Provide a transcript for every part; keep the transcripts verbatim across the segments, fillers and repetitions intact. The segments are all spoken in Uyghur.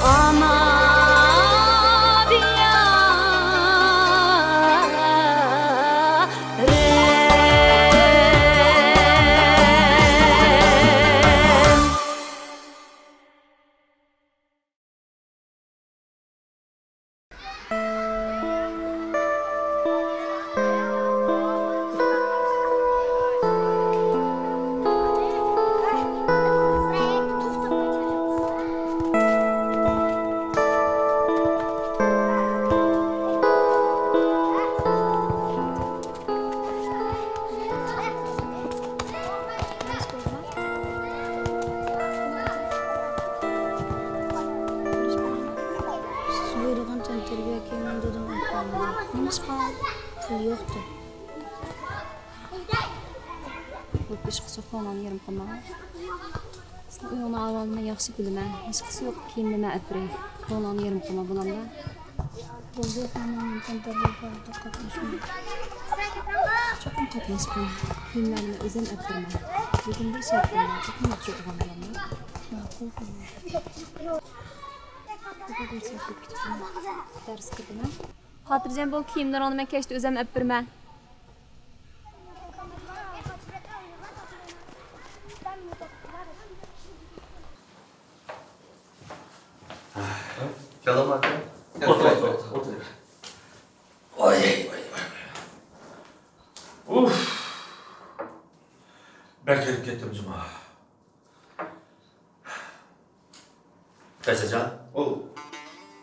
ئانا دىيارىم. سىز بۇيرۇغان تەنتەربىيە كىيىمىنى دادام ئېلىپ بەرمىدى. نېمىشقا؟ پۇل يوقتۇ. بۇ ئىشقا سوقۇڭلارنى يېرىم قىلماڭ. سىزنىڭ ئۆيۈڭنىڭ ئەھۋالىنى مەن ياخشى بىلىمەن. ھېچقىسى يوق، كىيىمنى مەن ئەپ بېرەي. كۆڭلۈڭنى يېرىم قىلما، بولامدۇ؟ بولدى، خانىم، تەنتەربىيە پائالىيىتىگە قاتناشماڭ. چوقۇم قاتناشقىن. كىيىملەرنى مەن ئۆزۈم ئەپ بېرىمەن. لېكىن بىر شەرت بىلەن، چوقۇم ياخشى ئوقۇغان بولامدۇ؟ ماقۇل، خانىم. دەرسكە بىنە. خاتىرجەم بول، كىيىملىرىڭنى مەن كەچتە ئۆزۈم ئەپ بېرىمەن. كەلدىڭمۇ ئاكا؟ ئولتۇر، ئولتۇر، ئولتۇر. ۋاي، ۋاي، ۋاي. ئۇف. بەك ھېرىپ كەتتىم جۇما. قەيسەرجان. ئوۋ.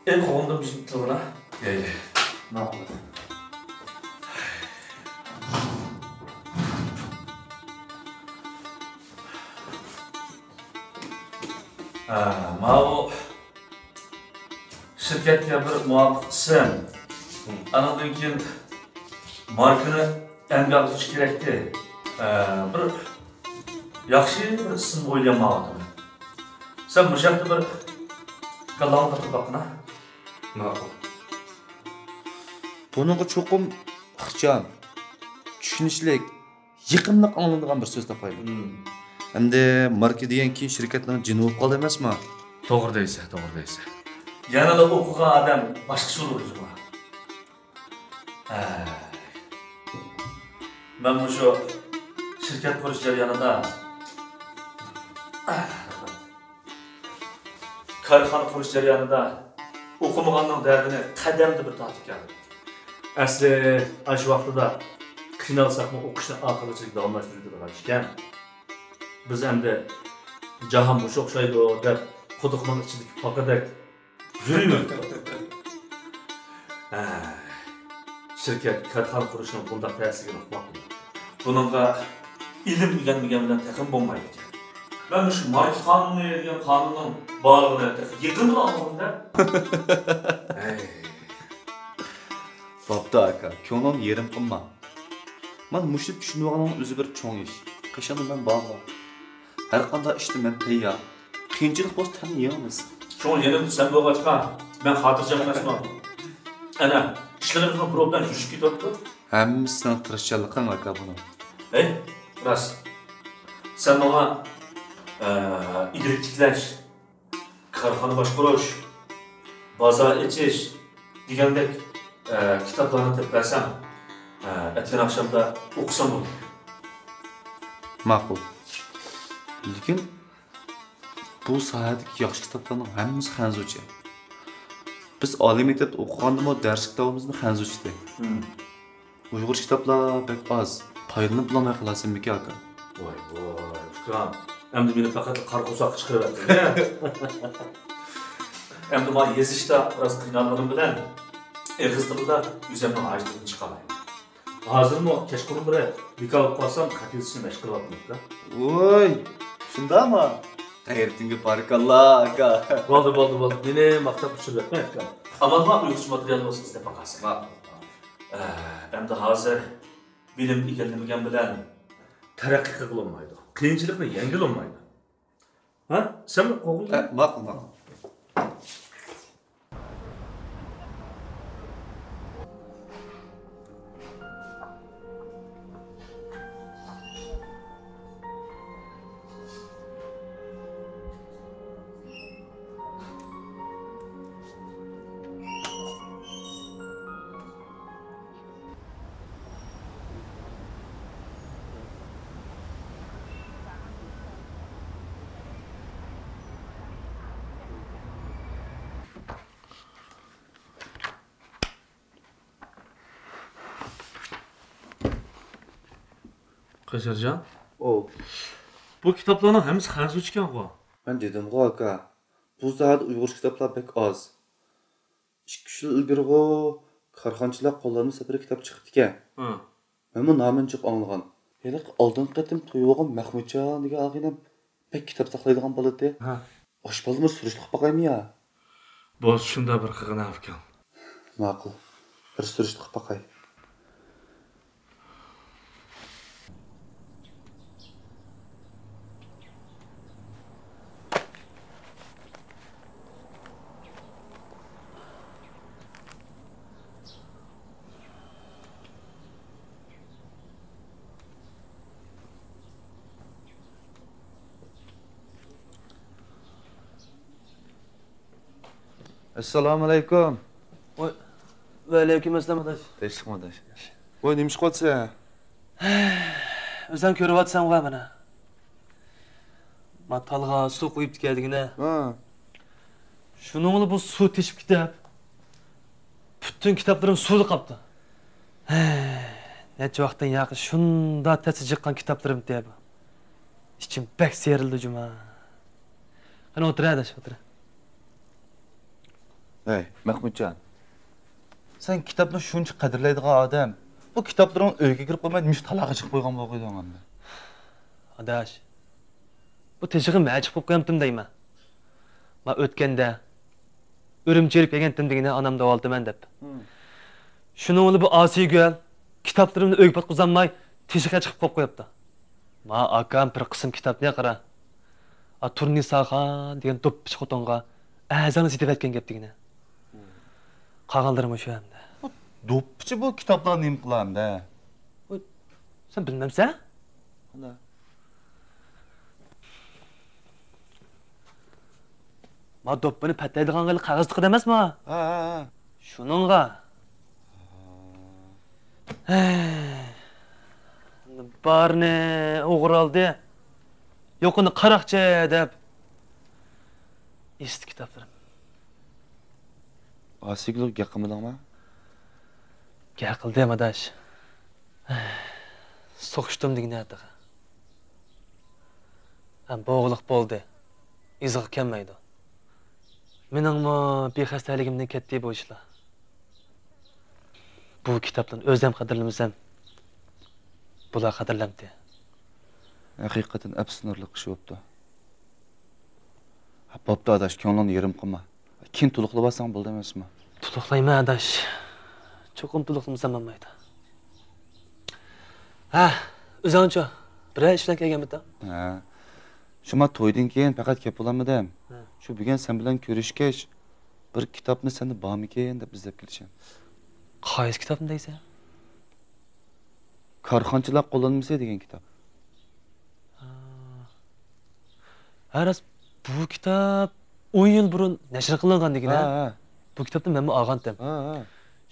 ئەي، قوغۇندىن بىر تىلغىنا. يەي، يەي. ماقۇل. ھە، ماۋۇ شىركەتكە بىر مۇۋاپىق ئىسىم، ئانىڭدىن كېيىن ماركىنى ئەمگە ئالغۇزۇش كېرەكتى. ھە، بىر ياخشى بىر ئىسىم ئويلىيالمايۋاتىمەن. سەن مۇشۇ ھەقتە بىر كاللاڭنى قاتۇرۇپ باققىنا. ماقۇل. بۇنىڭغا چوقۇم ئىخچام، چۈشىنىشلىك، يېقىملىق ئاڭلىنىدىغان بىر سۆز تاپايلى. ھىم. ئەمدى ماركا دېگەن كىيىم شىركەتنىڭ جېنى بولۇپ قالدى ئەمەسمۇ؟ توغرا دەيسە، توغرا دەيسە. يەنىلا ئوقۇغان ئادەم باشقىچە بولىدۇ جۇما. ھەي. مەن مۇشۇ شىركەت قۇرۇش جەريانىدا، كارخانا قۇرۇش جەريانىدا ئوقۇمىغاننىڭ دەردىنى قەدەمدە بىر تارتىپ كەلدىم. ئەسلى ئاشۇ ۋاقتىدا قىينالساقمۇ ئوقۇشنى ئاخىرغىچە داۋاملاشتۇرۇۋېتىدىغان ئىكەن. بىز ئەمدى جاھان مۇشۇ ئوخشايدۇ دەپ قۇدۇقنىڭ ئىچىدىكى پاقىدەك يۈرۈۋېرىدۇ. ھە، شىركەت، كارخانا قۇرۇشنىڭ بۇنداق تەسلىكىنى ئۇقماپتىمەن. بۇنىڭغا ئىلىم ئۆگەنمىگەن بىلەن تېخىمۇ بولمايدىكەن. مەن مۇشۇ ماركا قانۇنى دېگەن قانۇننىڭ بارلىقىنى تېخى يېقىندىلا ئاڭلىدىم-دە. ھەي. بوپتۇ ئاكا، كۆڭلۈڭنى يېرىم قىلما. مانا مۇشۇنى چۈشىنىۋالغىنىڭ ئۆزى بىر چوڭ ئىش. قېشىڭدا مەن بارغۇ. ھەرقانداق ئىشتا مەن تەييار. قىيىنچىلىق بولسا تەڭلا يېڭىمىز. شۇڭا يېنىمدا سەن بولغاچقا، مەن خاتىرجەم ئەمەسمەن. ئەنە، ئىشلىرىمىزمۇ بۇرۇن بىلەن يۈرۈشۈپ كېتىۋاتىدۇ. ھەممىسى سېنىڭ تىرىشچانلىقىڭ ئاكا بۇنىڭ. ھەي، راست. سەن ماڭا، ئە، ئىگىلىك تىكلەش، كارخانا باشقۇرۇش، بازار ئېچىش دېگەندەك، ئە، كىتابلارنى تېپىپ بەرسەڭ، ئە، ئەتىگەن ئاخشامدا ئوقۇسام بولىدۇ. ماقۇل. لېكىن بۇ ساھەدىكى ياخشى كىتابلارنىڭ ھەممىسى خەنزۇچە. بىز ئالىي مەكتەپتە ئوقۇغاندىمۇ دەرس كىتابىمىزمۇ خەنزۇچە ئىدى. ھىم. ئۇيغۇرچە كىتابلار بەك ئاز. پايدىلىنىپ بولالماي قالارسەنمىكىن ئاكا؟ ۋاي ۋاي ئۇكام، ئەمدى مېنى پەقەتلا قارا قورساققا چىقىرىۋەتتىڭ. ئەمدى مانا يېزىشتا بىراز قىينالغىنىم بىلەن ئېغىز تىلىدا ئۆزۈمنىڭ ھاجىتىمدىن چىقالايمەن. ھازىرمۇ كەچقۇرۇنلىرى بىكار بولۇپ قالسام خەت يېزىشنى مەشىق قىلىۋاتىمەن ئۇكا. ۋوي، شۇنداقمۇ؟ غەيرىتىڭگە بارىكاللا ئاكا. بولدى، بولدى، بولدى، مېنى ماختاپ ئۇچۇرۇۋەتمە ئۇكا. ئامال بار، ئۇيغۇرچە ماتېرىيال بولسا ئىزدەپ باقارسەن. ماقۇل. ئە، ئەمدى ھازىر بىلىم ئىگىلىمىگەن بىلەن تەرەققىي قىلغىلىمايدۇ. قىيىنچىلىقنى يەڭگىلىمايدۇ. ھە؟ سەنمۇ قوغۇن. ئە، ماقۇل، ماقۇل. قەيسەرجان، ئو، بۇ كىتابلارنىڭ ھەممىسى خەنزۇچە ئىكەنغۇ؟ مەن دېدىمغۇ، ئاكا، بۇ ساھەدە ئۇيغۇرچە كىتابلار بەك ئاز. ئىككى، ئۈچ يىل ئىلگىرىغۇ كارخانىچىلار قوللانما سەپىرى كىتاب چىقىپتىكەن. ھە. مەنمۇ نامىنى جىق ئاڭلىغان. ھېلىقى ئالدىنقى قېتىم تويۇۋالغان مەخمۇتجان دېگەن ئاغىنەم بەك كىتاب ساقلايدىغان بالىدى. ھە. ئاشۇ بالىنى بىر سۈرۈشتە قىلىپ باقايمۇ يا؟ بولسا شۇنداق بىر قىلغىن ئاكام. ماقۇل. بىر سۈرۈشتە قىلىپ باقاي. ئەسسالامۇئەلەيكۇم. ۋەئەلەيكۇم ئەسسالام، ئاداش. تىنچلىقمۇ، ئاداش؟ ۋاي، نېمە ئىش قىلىۋاتىسەن؟ ئۆزۈڭ كۆرۈۋاتىسەنغۇ مانا. ما تالغا سۇ قۇيۇپتىكەن دېگىنە. ھە. شۇنىڭ بىلەن بۇ سۇ تېشىپ كېتىپ، پۈتۈن كىتابلىرىم سۇدا قاپتۇ. ھەي، نەچچە ۋاقىتتىن ياقى شۇنداق تەستە جىققان كىتابلىرىم دەپ. ئىچىم بەك سىيرىلدى جۇما. قېنى ئولتۇر، ئاداش، ئولتۇر. ھەي، مەخمۇتجان. سەن كىتابنى شۇنچە قەدىرلەيدىغان ئادەم، بۇ كىتابلىرىڭ ئۆيگە كىرىپ قويماي، مۇشۇ تالاغا چىقىپ قويغان بولغىيدىڭ ئەمدى. ئاداش، بۇ تېشىغا مەن چىقىپ قويۇپ قويامتىم دەيمەن. ما ئۆتكەندە ئۈرۈمچى ئېلىپ كەلگەنتىم دېگىنە ئانام داۋالىتىمەن دەپ. ھىم. شۇنىڭ بىلەن بۇ ئاسىيگۈل كىتابلىرىمنى ئۆيگە پاتقۇزالماي تېشىغا چىقىپ قويۇپ قويۇپتۇ. ما ئاكام بىر قىسىم كىتابنى قارا. ئا، تۇرنىساخان دېگەن دوپپىچى خوتۇنغا ئەرزانلا سېتىۋەتكەن گەپ دېگىنە. قالغانلىرى مۇشۇ ئەمدى. بۇ دوپپىچى بۇ كىتابلارنى نېمە قىلار ئەمدى؟ ۋوي، سەن بىلمەمسەن؟ قانداق؟ ما دوپپىنى پەتلەيدىغان قەغەز تۇقىدۇ ئەمەسمۇ؟ ھە، ھە، ھە. شۇنىڭغا. ھەي، بارنى ئوغرى ئالدى، يوقىنى قاراقچى دەپ ئېسىتتى كىتابلىرىم. ئاسىيگۈلگە گەپ قىلمىدىڭما؟ گەپ قىلدىم، ئاداش. سوقۇشتۇم دېگىنە تېخى. ھەم بوغۇلۇق بولدى. ئىزىغا كەلمەيدۇ. مېنىڭمۇ بىخەستەلىكىمدىن كەتتى بۇ ئىشلار. بۇ كىتابلارنى ئۆزۈم قەدىرلىمىسەم، بۇلار قەدىرلەمتى. ھەقىقەتەن ئەپسۇسلىنارلىق ئىش بوپتۇ. بوپتۇ ئاداش، كۆڭلۈڭنى يېرىم قىلما. كېيىن تولۇقلىۋالساڭ بولدى ئەمەسمۇ؟ تولۇقلايمەن ئاداش. چوقۇم تولۇقلىمىسام بولمايدۇ. ھە، ئۆزۈڭچۇ؟ بىرەر ئىش بىلەن كەلگەنمىدىڭ؟ ھە. شۇما تويدىن كېيىن پەقەت كەپ بولالمىدىم. ھە. شۇ بۈگۈن سەن بىلەن كۆرۈشكەچ، بىر كىتابنى سەندە بارمىكىن دەپ ئىزدەپ كېلىشىم. قايسى كىتابنى دەيسەن؟ كارخانىچىلار قوللانمىسى دېگەن كىتاب. ھە. ھە، راست، بۇ كىتاب ئون يىل بۇرۇن نەشر قىلىنغان دېگىنە. ھە، ھە. بۇ كىتابنى مەنمۇ ئالغانتىم. ھە، ھە.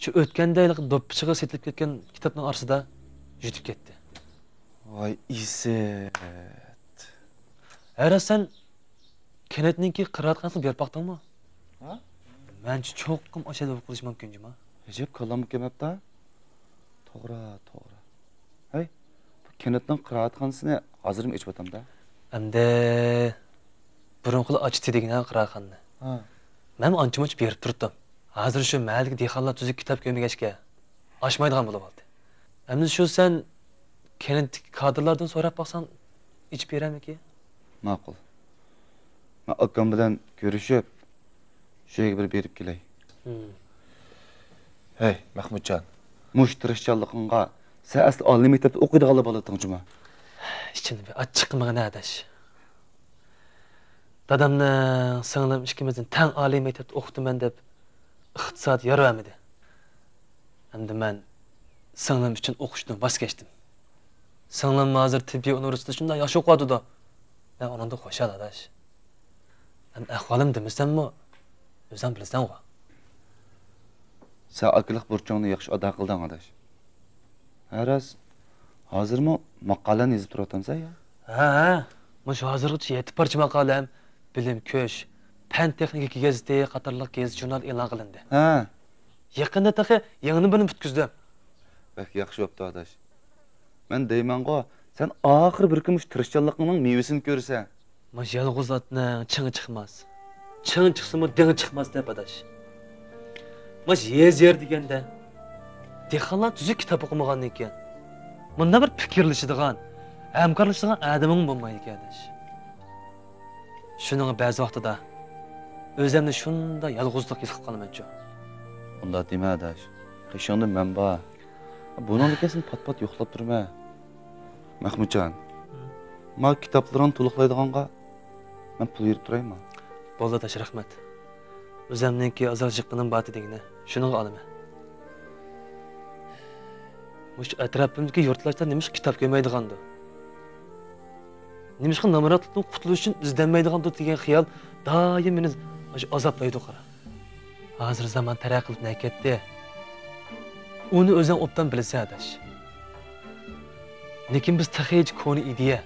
شۇ ئۆتكەندە ھېلىقى دوپپىچىغا سېتىلىپ كەتكەن كىتابنىڭ ئارىسىدا يۈتۈپ كەتتى. ۋاي ئىسىت. ھە، راست، سەن كەنتنىڭكى قىرائەتخانىسىغا بېرىپ باقتىڭمۇ؟ ھە؟ مەنچە چوقۇم ئاشۇ يەردە بولۇپ قېلىشى مۇمكىن جۇما. ئەجەب كاللامغا كەلمەپتۇ. توغرا، توغرا. ھەي، بۇ كەنتنىڭ قىرائەتخانىسىنى ھازىرمۇ ئېچىۋاتامدا. ئەمدى بۇرۇنقىلا ئاچتى دېگىنە قىرائەتخانىنى. ھە. مەنمۇ ئانچە-مۇنچە بېرىپ تۇرۇپتۇم. ھازىر شۇ مەھەللىدىكى دېھقانلار تۈزۈك كىتاب كۆرمىگەچكە، ئاچمايدىغان بولۇۋالدى. ئەمدى شۇ سەن كەنتتىكى كادىرلاردىن سوراپ باقساڭ، ئېچىپ بېرەرمىكىن؟ ماقۇل. مەن ئاكام بىلەن كۆرۈشۈپ، شۇ يەرگە بىر بېرىپ كېلەي. ھىم. ھەي، مەخمۇتجان، مۇشۇ تىرىشچانلىقىڭغا سەن ئەسلى ئالىي مەكتەپتە ئوقۇيدىغانلا بالىدىڭ جۇما. ئىچىمدىن بىر ئاچچىق قىلمىغىن ئاداش. دادامنىڭ سىڭلىم ئىككىمىزنى تەڭ ئالىي مەكتەپتە ئوقۇتىمەن دەپ ئىقتىسادى يار بەرمىدى. ئەمدى مەن سىڭلىم ئۈچۈن ئوقۇشتىن ۋاز كەچتىم. سىڭلىم ھازىر تېببىي ئۇنىۋېرسىتېتتا شۇنداق ياخشى ئوقۇۋاتىدۇ. مەن ئۇنىڭدىن خۇشال، ئاداش. مەن ئەھۋالىمنى دېمىسەممۇ، ئۆزۈڭ بىلىسەنغۇ. سەن ئاكىلىق بۇرچۇڭنى ياخشى ئادا قىلدىڭ، ئاداش. ھە، راست. ھازىرمۇ ماقالەنى يېزىپ تۇرۇۋاتامسەن يا؟ ھە، ھە. مۇشۇ ھازىرغىچە يەتتە پارچە ماقالەم بىلىم كۈچ، پەن تېخنىكا گېزىتى قاتارلىق گېزىت-ژۇرنال ئېلان قىلىندى. ھە. يېقىندا تېخى يېڭىنى بىرنى پۈتكۈزدۈم. بەك ياخشى بوپتۇ، ئاداش. مەن دەيمەنغۇ، سەن ئاخىرى بىر كۈن مۇشۇ تىرىشچانلىقىڭنىڭ مېۋىسىنى كۆرىسەن. ماش يالغۇز ئاتنىڭ چىڭى چىقماس. چىڭ چىقسىمۇ دىڭى چىقماس دەپ ئاداش. ماش يېزا يەر دېگەندە، دېھقانلار تۈزۈك كىتاب ئوقۇمىغاندىن كېيىن، مۇنداق بىر پىكىرلىشىدىغان، ھەمكارلىشىدىغان ئادىمىڭمۇ بولمايدىكەن ئاداش. شۇنىڭغا بەزى ۋاقتىدا ئۆزۈمنى شۇنداق يالغۇزلۇق ھېس قىلىپ قالىمەنچۇ. ئۇنداق دېمە ئاداش. قېشىڭدا مەن بار. بۇنىڭدىن كېيىن سېنى پات-پات يوقلاپ تۇرىمەن. مەخمۇتجان، ما كىتابلىرىڭنى تولۇقلايدىغانغا مەن پۇل بېرىپ تۇرايمۇ؟ بولدى ئاداش، رەھمەت. ئۆزۈمنىڭكى ئازراق جىققىنىم بار دېگىنە، شۇنىڭغا ئالىمەن. مۇشۇ ئەتراپىمدىكى يۇرتلاشلار نېمىشقا كىتاب كۆرمەيدىغاندۇ؟ نېمىشقا نامراتلىقتىن قۇتۇلۇش ئۈچۈن ئىزدەنمەيدىغاندۇ دېگەن خىيال دائىم مېنى ئاشۇ ئازابلايدۇ قارا. ھازىر زامان تەرەققىي قىلىپ نەگە كەتتى؟ ئۇنى ئۆزۈڭ ئوبدان بىلىسەن ئاداش. لېكىن بىز تېخىچە كونا ئىدىيە،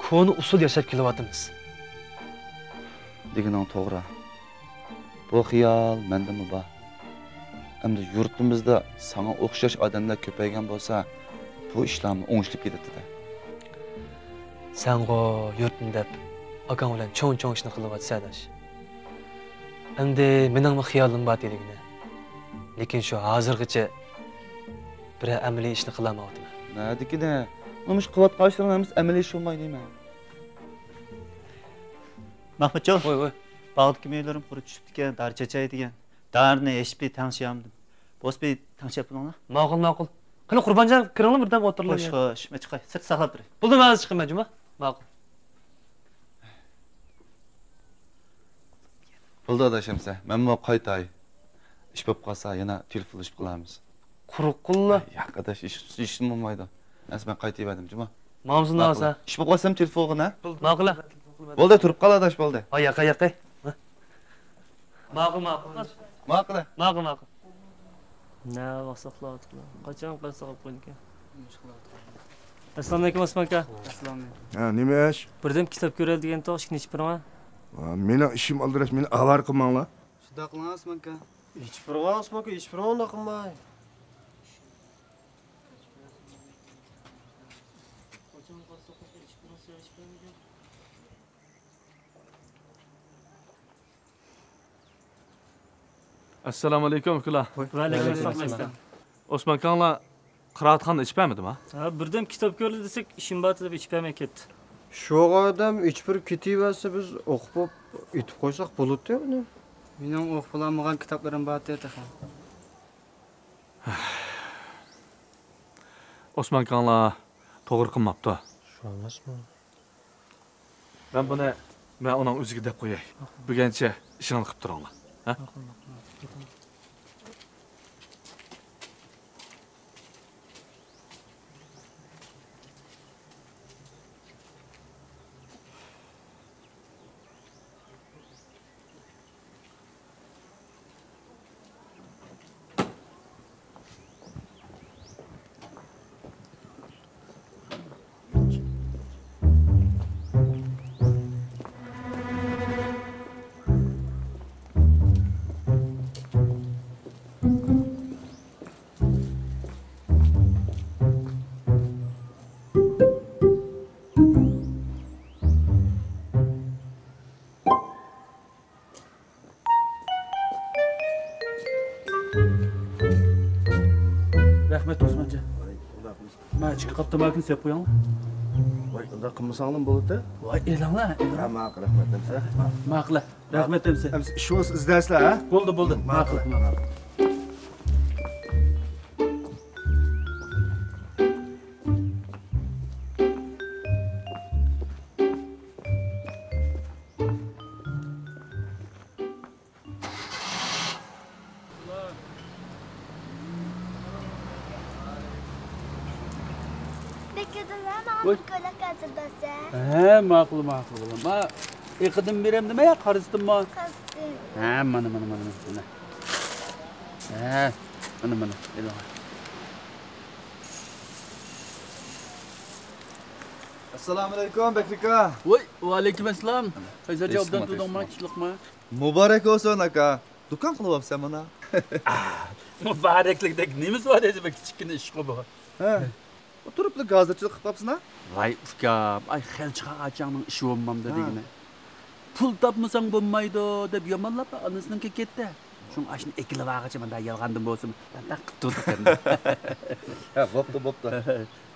كونا ئۇسۇل ياشاپ كېلىۋاتىمىز. دېگىنىڭ توغرا. بۇ خىيال مەندىمۇ بار. ئەمدى يۇرتىمىزدا ساڭا ئوخشاش ئادەملەر كۆپەيگەن بولسا، بۇ ئىشلارمۇ ئوڭشىلىپ كېتەتتى-دە. سەنغۇ يۇرتنى دەپ ئاكاڭ بىلەن چوڭ-چوڭ ئىشنى قىلىۋاتىسەن ئاداش. ئەمدى مېنىڭمۇ خىيالىم بار دېگىنە. لېكىن شۇ ھازىرغىچە بىرەر ئەمەلىي ئىشنى قىلالمايۋاتىمەن. نەدىكىنە؟ نېمىش قىلىۋاتقان ئىشلىرىڭ ھەممىسى ئەمەلىي ئىش بولمايدۇ دەيمەن. مەخمۇتجان. ۋاي، ۋاي. باغدىكى مېۋىلىرىم قۇرۇپ چۈشۈپتىكەن، دارى چاچاي دېگەن. دارىنى ھېچبىر تەڭشىيالمىدىم. بولسا بىر تەڭشەپ بولۇڭلار. ماقۇل، ماقۇل. قېنى، قۇربانجان، كىرىڭلار بىردەم ئولتۇرۇڭلار. خوش، خوش، مەن چىقاي، سىرتتا ساقلاپ تۇراي. بولدى، مەن ھازىر چىقىمەن، جۇما. ماقۇل. بولدى ئاداش ئەمسە، مەنمۇ قايتاي. ئىش بولۇپ قالسا يەنە تېلېفونلىشىپ قالارمىز. قۇرۇق قۇللا. ياق ئاداش، ئىش، ئىشتىن بولمايدۇ. ئەمسە مەن قايتىۋەردىم جۇما. ماڭىمسىز ماقۇل. ناۋاسا؟ ئىش بولۇپ قالسام تېلېفون قىلغىنا. ماقۇل. بولدى، تۇرۇپ قال ئاداش، بولدى. ھاي ياقاي، ياقاي. ماقۇل، ماقۇل. ماقۇل. ماقۇل، ماقۇل. نە ۋاقىت ساقلاۋاتىدۇ. قاچان قايسى قىلىپ قويدىكەن. ئەسسالامۇئەلەيكۇم ئوسمان ئاكا. ئەسسالامۇئەلەيكۇم. ھە، نېمە ئىش؟ بىردەم كىتاب كۆرەي دېگەنتۇق، ئىشىكنى ئېچىپ بېرىڭە. ھە، مېنىڭ ئىشىم ئالدىراش، مېنى ئاۋارە قىلماڭلار. شۇنداق قىلىڭ ئوسمان ئاكا. ئېچىپ بېرىڭە ئوسمان ئاكا، ئېچىپ بېرىڭە، ئۇنداق قىلماي. ئەسسالامۇئەلەيكۇم ئۇكىلار. ۋەئەلەيكۇم ئەسسالام. ئوسمان ئاكاڭلار قىرائەتخانىدا ئېچىپ بەرمىدىما؟ ھە، بىردەم كىتاب كۆرىلى دېسەك، ئىشىم بار دەپ ئېچىپ بەرمەي كەتتى. شۇ ئادەم ئېچىپ بېرىپ كېتىۋەرسە، بىز ئوقۇپ ئېتىپ قويساق بولىدۇ ئۇنى. مېنىڭ ئوقۇپ بولالمىغان كىتابلىرىم بار تېخى. ئوسمان ئاكاڭلار توغرا قىلماپتۇ. شۇ ئەمەسمۇ؟ مەن بۇنى، مەن ئۇنىڭ ئۆزىگە دەپ قوياي. بۈگۈنچە ئىشىڭلار قىپ تۇرۇڭلار. ھە؟ رەھمەت، ئوسمانجان. مانا ئىككى قاپ تاماكىنى سېلىپ قويۇڭلار. ۋاي، ئۇنداق قىلمىساڭلارمۇ بولىدۇ. ۋاي، ئېلىڭلار، ئېلىڭلار. ھە، ماقۇل، رەھمەت ئەمسە. ماقۇل، رەھمەت ئەمسە. ئەمسە ئىش بولسا ئىزدەرسىلەر، ھە؟ بولدى، بولدى. ماقۇل، ماقۇل. بەكرىدىنلا ماڭا ۋوي. بىر كۆيلەك ھازىرلىسە. ھە، ماقۇل، ماقۇل، بالام. ما، ئېقىدىن بېرەمدىمە يا قارىسىدىنمۇ؟ قارىسىدىن. ھە، مانا، مانا، مانا، مانا. ھە، مانا، مانا، ئېلىڭا. ئەسسالامۇئەلەيكۇم، بەكرى ئاكا. ۋوي، ۋەئەلەيكۇم ئەسسالام. قەيسەرجان، ئوبدان تۇردۇڭما، تىنچلىقمۇ؟ مۇبارەك بولسۇن، ئاكا. دۇكان قىلىۋاپسەن مانا. ئا، مۇبارەكلىكتەك نېمىسى بار دەيسىز، بىر كىچىككىنە ئىشقۇ بۇ. ھە. ئولتۇرۇپلا گازىرچىلىق قىلىپ قاپسىنا؟ ۋاي ئۇكام، ئاي خەلچىخان ئاچاڭنىڭ ئىشى بولمامدۇ دېگىنە. پۇل تاپمىساڭ بولمايدۇ دەپ يامانلاپ ئانىسىنىڭكىگە كەتتى. شۇڭا ئاشۇنى ئەكېلىۋالغۇچە مۇنداق يالغاندىن بولسىمۇ، مەنداق قىلىپ تۇردۇق ئەمدى. ھە، بوپتۇ، بوپتۇ.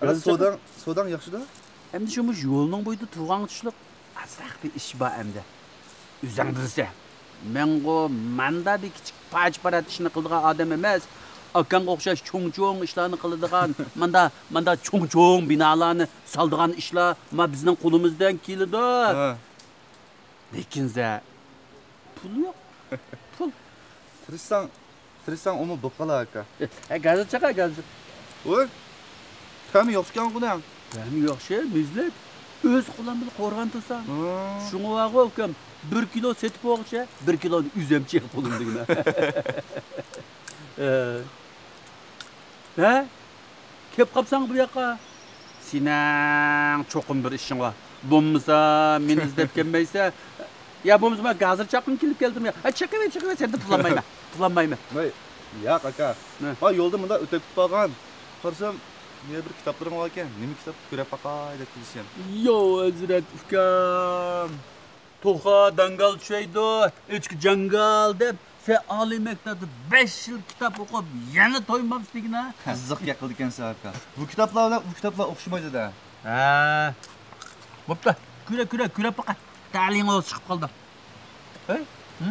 ھە، سوداڭ، سوداڭ ياخشىدا؟ ئەمدى شۇ مۇشۇ يولنىڭ بويىدا تۇرغانغا چۈشلۈك ئازراق بىر ئىش بار ئەمدى. ئۆزۈڭ بىلىسەن، مەنغۇ ماندا بىر كىچىك پاچ-پارات ئىشنى قىلىدىغان ئادەم ئەمەس. ئاكاڭغا ئوخشاش چوڭ-چوڭ ئىشلارنى قىلىدىغان، ماندا، ماندا چوڭ-چوڭ بىنالارنى سالىدىغان ئىشلار ما بىزنىڭ قولىمىزدىن كېلىدۇ. ھە. لېكىن زە، پۇل يوق. پۇل. تىرىشساڭ، تىرىشساڭ ئۇمۇ بوپ قالار ئاكا. ھە، گازىر چاقا، گازىر. ۋوي، تەمى ياخشىكەن بۇنىڭ. تەمى ياخشى، مۈزلۈك. ئۆز قولۇم بىلەن قورغان تۇرسام. ھە. شۇڭا بارغۇ ئۇكام، بىر كىلو سېتىپ بولغۇچە، بىر كىلونى ئۆزۈم چېقىپ بولدۇم دېگىنە. ھە؟ كەپ قاپسەن بۇ ياققا؟ سېنىڭ چوقۇم بىر ئىشىڭ بار. بولمىسا مېنى ئىزدەپ كەلمەيسەن. يا بولمىسا مەن گازىر چاققىنى كېلىپ كەلدىم يا. ھە، چېقىۋەر، چېقىۋەر، سەندىن پۇل ئالمايمەن. پۇل ئالمايمەن. ۋاي، ياق ئاكا. نە؟ ھا، يولدا مۇنداق ئۆتۈپ كېتىپ قالغان. قارىسام، يەنە بىر كىتابلىرىڭ باركەن. نېمە كىتاب، كۆرۈپ باقاي دەپ كېلىشىم. يو، ھەزرەت ئۇكام. توخۇ داڭگال چۈشەيدۇ، ئۆچكە جاڭگال دەپ، سەن ئالىي مەكتەپتە بەش يىل كىتاب ئوقۇپ، يەنە تويمامسىز دېگىنە. قىزىق گەپ قىلىدىكەنسەن ئاكا. بۇ كىتابلار بىلەن ئۇ كىتابلار ئوخشىمايدۇ-دە. ھە. بوپتۇ. كۆرە، كۆرە، كۆرۈپ باقاي. تەلىيىڭ ئوزۇپ چىقىپ قالدى. ھەي؟ ھە؟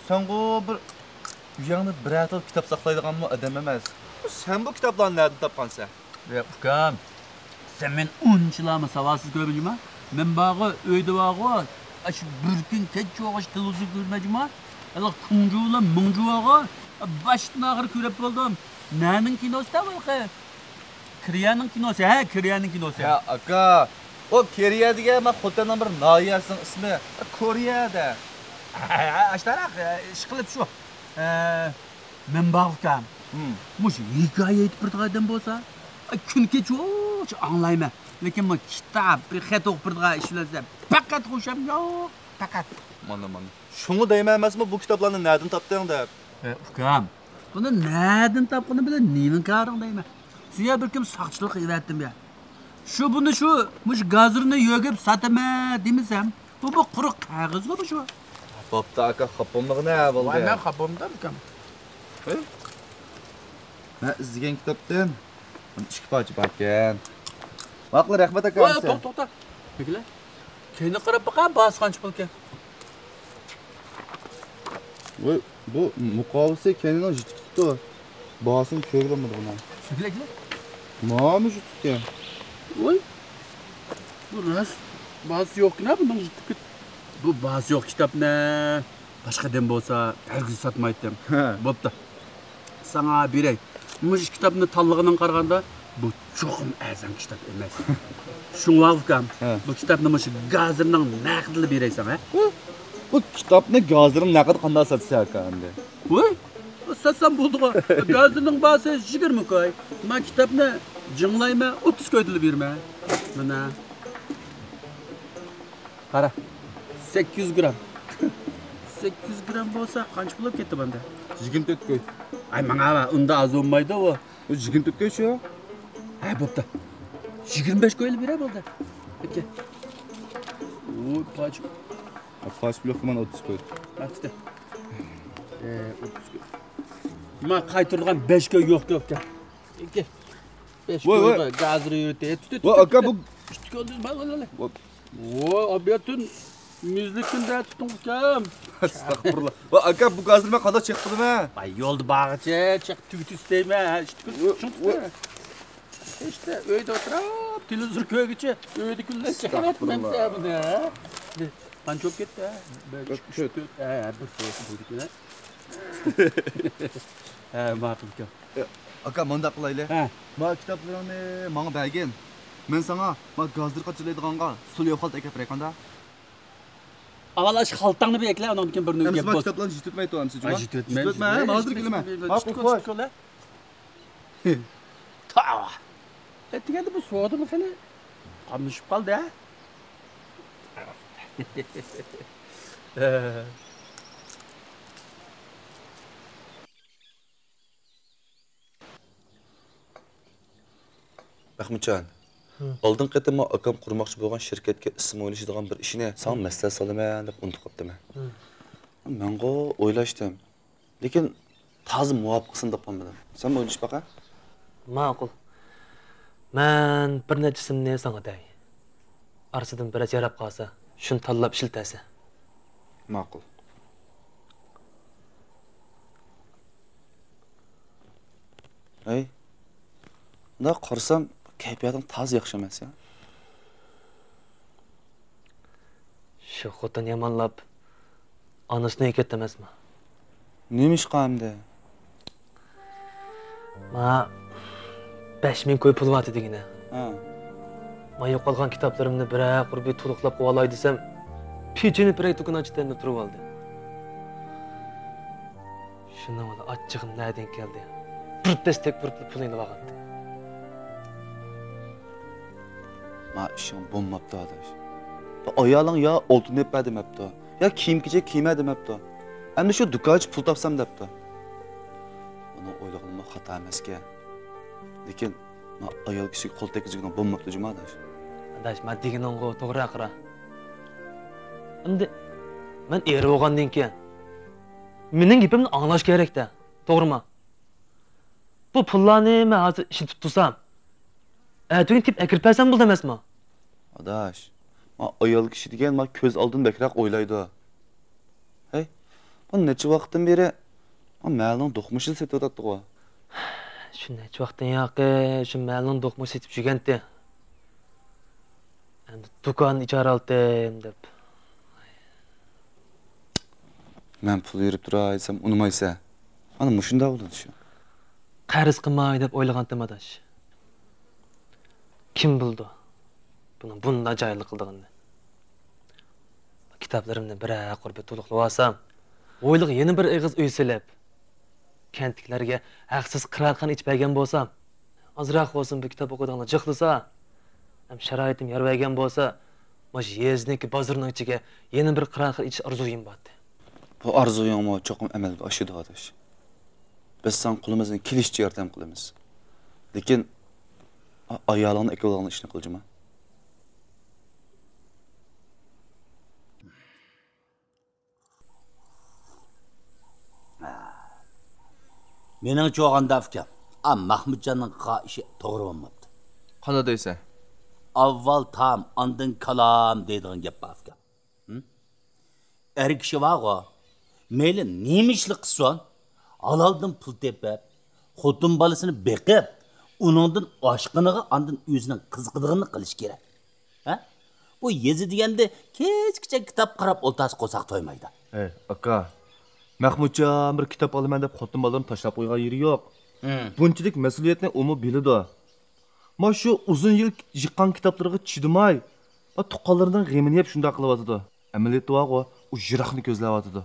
سەنغۇ بىر ئۆيۈڭدە بىرەر تال كىتاب ساقلايدىغانمۇ ئادەم ئەمەس. سەن بۇ كىتابلارنى نەدىن تاپقانسەن؟ ئۇكام، سەن مېنى ئۇنچىلامۇ ساۋاتسىز كۆرمە جۇما. مەن بارغۇ، ئۆيدە بارغۇ، ئاشۇ بىر كۈن كەچ چوغۇش تېلېۋىزور كۆرمە جۇما. ھېلىقى كۇڭجۇ بىلەن مىڭجۇ بارغۇ، باشتىن ئاخىر كۆرۈپ بولدۇم. نەنىڭ كىنوسى دە بۇ ھېلىقى؟ كورېيەنىڭ كىنوسى، ھە، كورېيەنىڭ كىنوسى. ھە، ئاكا. ئۇ كورېيە دېگەن مانا خوتەننىڭ بىر ناھىيەسىنىڭ ئىسمى. كورېيەدە. ھە، ھە، ئاشتاراق، ئىشقىلىپ شۇ. ھە، مەن بار ئۇكام. ھىم. مۇشۇ ھېكايە ئېيتىپ بېرىدىغان ئادەم بولسا، كۈن كېچە ئوچ ئاڭلايمەن. لېكىن مۇ كىتاب، بىر خەت ئوقۇپ بېرىدىغان ئىش بىلەن پەقەت خۇشام يوق، پەقەت. مانا، مانا. شۇڭا دەيمەن ئەمەسمۇ بۇ كىتابلارنى نەدىن تاپتىڭ دەپ. ئە، ئۇكام، بۇنى نەدىن تاپقىنى بىلەن نېمە كارىڭ دەيمەن. سېنى بىر كىم ساقچىلىققا ئېۋەتتىمۇ يا؟ شۇ بۇنى شۇ، مۇشۇ گازىرنى يۆگەپ ساتىمەن دېمىسەم، بۇ، بۇ قۇرۇق قەغەزغۇ بۇ شۇ. بوپتۇ ئاكا، خاپا بولمىغىنە بولدى. ۋاي، مەن خاپا بولمىدىم ئۇكام. ھە؟ مەن ئىزدىگەن كىتابتىن ئىككى پارچە باركەن. ماقۇل، رەھمەت ئاكا. ۋاي، توختا، توختا. بېكىلە. كەينىگە قاراپ باقا، باھاسى قانچە پۇلكەن؟ ۋاي، بۇ مۇقاۋىسى كەينىنىڭ يىتىپ كېتىپتۇ. باھاسىنى كۆرگىلى بولمىدى بۇنىڭ. كېلە، كېلە. مانا يىتىپكەن. ۋاي، بۇ راست باھاسى يوقكىنا بۇنىڭ يىتىپ كېتىپ. بۇ باھاسى يوق كىتابنى باشقا ئادەم بولسا ھەرگىز ساتمايتتىم. ھە. بوپتۇ. ساڭا بېرەي. مۇشۇ كىتابنى تاللىغىنىڭغا قارىغاندا، بۇ چوقۇم ئەرزان كىتاب ئەمەس. شۇڭا ئۇكام، ھە، بۇ كىتابنى مۇشۇ گازىرنىڭ نەقىدىلا بېرەي ساڭا، ھە؟ بۇ كىتابنى گازىرنىڭ نەقىدى قانداق ساتىسەن ئاكا ئەمدى؟ ۋوي، ساتسام بولدىغۇ. گازىرنىڭ باھاسى يىگىرمە كوي. مەن كىتابنى جىڭلايمەن، ئوتتۇز كويدىلا بېرىمەن. مانا. قارا، سەككىز يۈز گرام. سەككىز يۈز گرام بولسا قانچە بولۇپ كەتتى بۇندا؟ يىگىرمە تۆت كوي. ئاي، ماڭا ئۇندا ئاز بولمايدۇ ئۇ. ئۇ يىگىرمە تۆت كوي شۇ. ھە، بوپتۇ. يىگىرمە بەش كويلا بېرە بولدى. ئاكا. ئۇ پاچ. پاچ بىلوك مانا ئوتتۇز كوي. ئاچتى. ئە، ئوتتۇز كوي. ما قايتۇرىدىغان بەش كوي يوق، يوق، يوق. ئاكا. بەش كوي بار، گازىر يۈرتى. تۇت، تۇت، ۋاي، تۇت، ئاكا، تۇت. بۇ ئىككى كوي، بار، بار، بار. ۋاي. ۋو، ئابىياتۇن مۈزلۈكتىن دە تۇتۇڭ ئۇكام. ئەستەغپۇرۇللا. ۋاي ئاكا، بۇ گازىرنى مەن قانداق چېقىپ قىلىمەن؟ ۋاي يولدا بارغىچە چېقىپ تۈگىتىپ ئىستەيمەن. ھە، ئىشتە كۈن ۋو، چۈشۈڭ ۋو. ئىشتە ئۆيدە ئولتۇرۇپ تېلېۋىزور كۆرگۈچە ئۆيدە كۈنلەر چېقىۋەتمەمسە بۇنى، ھە؟ قانچە بولۇپ كەتتى، ھە؟ بىر، ئىككى، ئۈچ، تۆت. ھە، ھە، بىر سوئال بولدى ئىكەن، ھە؟ ھە، ماقۇل ئىكەن. ئاكا، مۇنداق قىلايلى. ھە. ما كىتابلىرىڭنى ماڭا بەرگىن. مەن ساڭا ما گازىر قاچىلايدىغانغا سۇلياۋ خالتا ئەكەپ بېرەي قاندا؟ ئاۋۋال ئاشۇ خالتاڭنى بىر ئەكىلە، ئۇنىڭدىن كېيىن بىر ئەمىسە گەپ ما بولسۇن. كىتابلارنى يېتىۋەتمەيتتى ئەمىسە جۇما. ھە، يېتىۋەتمەي. يېتىۋەتمەي، ھە، ھازىر كېلىمەن. ماقۇل، خوش. تاۋا. ئەتىگەندە بۇ سودىمۇ خېلى قاملىشىپ قالدى، ھە؟ مەخمۇتجان، ئالدىنقى قېتىم ئاكام قۇرماقچى بولغان شىركەتكە ئىسىم ئويلىشىدىغان بىر ئىشنى ساڭا مەسلىھەت سالىمەن دەپ ئۇنتۇپ قاپتىمەن. مەنغۇ ئويلاشتىم. لېكىن تازا مۇۋاپىق ئىسىمنى تاپالمىدىم. سەن ئويلىشىپ باقە. ماقۇل. مەن بىر نەچچە ئىسىمنى ساڭا دەي. ئارىسىدىن بىرەرسى ياراپ قالسا، شۇنى تاللاپ ئىشلىتەرسەن. ماقۇل. ھەي، مۇنداق قارىسام، كەيپىياتىڭ تازا ياخشى ئەمەس يا. شۇ خوتۇن يامانلاپ، ئانىسىنى ئۆيگە كەتتى ئەمەسمۇ؟ نېمە ئىشقا ئەمدى؟ ما بەش مىڭ كوي پۇل بارتى دېگىنە. ھە. ما يوقالغان كىتابلىرىمنى بىرەر قۇر بىر تولۇقلاپ قويالاي دېسەم، پېچىنى بىرەر دۇكان ئاچىتەن دەپ تۇرۇۋالدى. شۇنىڭ بىلەن ئاچچىقىم نەدىن كەلدى؟ بىر دەستەك بۇرۇپلا پۇلنى ئېلىۋالغانتى. ما ئىشىڭ بولماپتۇ، ئاداش. ئايالىڭ يا ئالتۇن ئېلىپ بەر دېمەپتۇ، يا كىيىم-كېچەك كىيمە دېمەپتۇ. ئەمدى شۇ دۇكان ئاچىپ پۇل تاپسام دەپتۇ. ئۇنىڭ ئويلىغىنىمۇ خاتا ئەمەسكەن. لېكىن، ما ئايال كىشىگە قول تەگكۈزگىنىڭ بولماپتۇ جۇما، ئاداش. ئاداش، ما دېگىنىڭغۇ توغرا ئاخىرى. ئەمدى مەن ئېرى بولغاندىن كېيىن، مېنىڭ گېپىمنى ئاڭلاش كېرەك-دە، توغرىمۇ؟ بۇ پۇللارنى مەن ھازىر ئىشلىتىپ تۇرسام، ئەتىگۈن تېپىپ ئەكىرىپ بەرسەم بولىدۇ ئەمەسمۇ؟ ئاداش، ما ئايال كىشى دېگەن ما كۆز ئالدىنى بەكرەك ئويلايدۇ. ھەي، بۇ نەچچە ۋاقىتتىن بېرى ما مەھەللىنىڭ دوقمۇشىنى سېتىۋاتاتتىغۇ. شۇ نەچچە ۋاقىتتىن ياقى شۇ مەھەللىنىڭ دوقمۇشى سېتىپ يۈرگەنتى. ئەمدى دۇكان ئىجارە ئالتىم دەپ. مەن پۇل بېرىپ تۇراي دېسەم ئۇنىمايسەن. ئانا مۇشۇنداق بولىدۇ شۇ. قەرز قىلماي دەپ ئويلىغانتىم ئاداش. كىم بىلىدۇ بۇنىڭ بۇنداق جاھىللىق قىلىدىغىنىنى. كىتابلىرىمنى بىرەر قۇر بىر تولۇقلىۋالسام، ھويلىغا يەنە بىر ئېغىز ئۆي سېلىپ، كەنتتىكىلەرگە ھەقسىز قىرائەتخانا ئېچىپ بەرگەن بولسام، ئازراق بولسىمۇ بىر كىتاب ئوقۇيدىغانلار جىقلىسا، ھەم شارائىتىم يار بەرگەن بولسا، مۇشۇ يېزىنىڭكى بازىرىنىڭ ئىچىگە يەنە بىر قىرائەتخانا ئېچىش ئارزۇيۇم بارتى. بۇ ئارزۇيۇڭمۇ چوقۇم ئەمەلگە ئاشىدۇ، ئاداش. بىز ساڭا قولىمىزدىن كېلىشىچە ياردەم قىلىمىز. لېكىن ئا-، ئايالىڭنى ئەكېلىۋالغان ئىشنى قىل جۇما. مېنىڭچە ئوغاندا ئۇكام، ئا مەخمۇتجاننىڭ قىلغان ئىشى توغرا بولماپتۇ. قانداق دەيسەن؟ ئاۋۋال تام، ئاندىن كالام دەيدىغان گەپ بار ئۇكام. ھىم؟ ئەر كىشى بارغۇ، مەيلى نېمە ئىشلا قىلسۇن، ھالالدىن پۇل تېپىپ، خوتۇن بالىسىنى بېقىپ، ئۇنىڭدىن ئاشقىنىغا ئاندىن ئۆزىنىڭ قىزىقىدىغىنىنى قىلىشى كېرەك. ھە؟ بۇ يېزا دېگەندە كەچكىچە كىتاب قاراپ ئولتۇرسا قورساق تويمايدۇ. ئەي، ئاكا، مەخمۇتجان بىر كىتاب ئالىمەن دەپ خوتۇن بالىلىرىنى تاشلاپ قويغان يېرى يوق. ھىم. بۇنچىلىك مەسئۇلىيەتنى ئۇمۇ بىلىدۇ. ما شۇ ئۇزۇن يىل يىغقان كىتابلىرىغا چىدىماي، ما تۇغقانلىرىنىڭ غېمىنى يەپ شۇنداق قىلىۋاتىدۇ. ئەمەلىيەتتە بارغۇ، ئۇ يىراقنى كۆزلەۋاتىدۇ.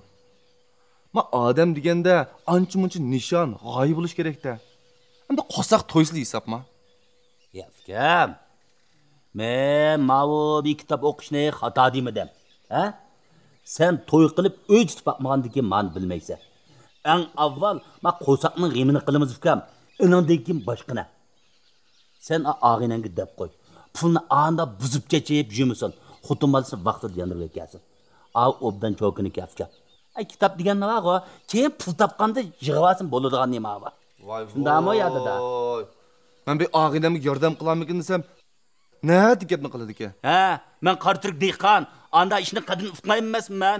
ما ئادەم دېگەندە ئانچە-مۇنچە نىشان، غايە بولۇش كېرەكتە. ئەمدى قورساق تويسىلا ھېسابما. يا ئۇكام، مەن ماۋۇ بىر كىتاب ئوقۇشنى خاتا دېمىدىم. ھە؟ سەن توي قىلىپ ئۆي تۇتۇپ باقمىغاندىكىن مانا بىلمەيسەن. ئەڭ ئاۋۋال ما قورساقنىڭ غېمىنى قىلىمىز ئۇكام. ئۇنىڭدىن كېيىن باشقىنى. سەن ئا-، ئاغىنەڭگە دەپ قوي. پۇلنى ئاندا بۇزۇپ چېچىپ يۈرمىسۇن. خوتۇن بالىسىنى ۋاقتىدا ياندۇرۇپ ئەكەلسۇن. ئاۋۇ ئوبدان چوكىنىكى ئۇكام. ئەي، كىتاب دېگەن نېمە بارغۇ؟ كېيىن پۇل تاپقاندا يىغىۋالسۇن بولىدىغان نېمە بار. ۋاي شۇنداقمۇ يا دادا؟ ۋاي. مەن بىر ئاغىنەمگە ياردەم قىلارمىكىن دېسەم، نەدە گەپنى قىلىدىكەن؟ ھە، مەن قارا تۈرك دېھقان، ئاندا ئىشنى قەدرىنى ئۇقمايمەن ئەمەسمۇ مەن؟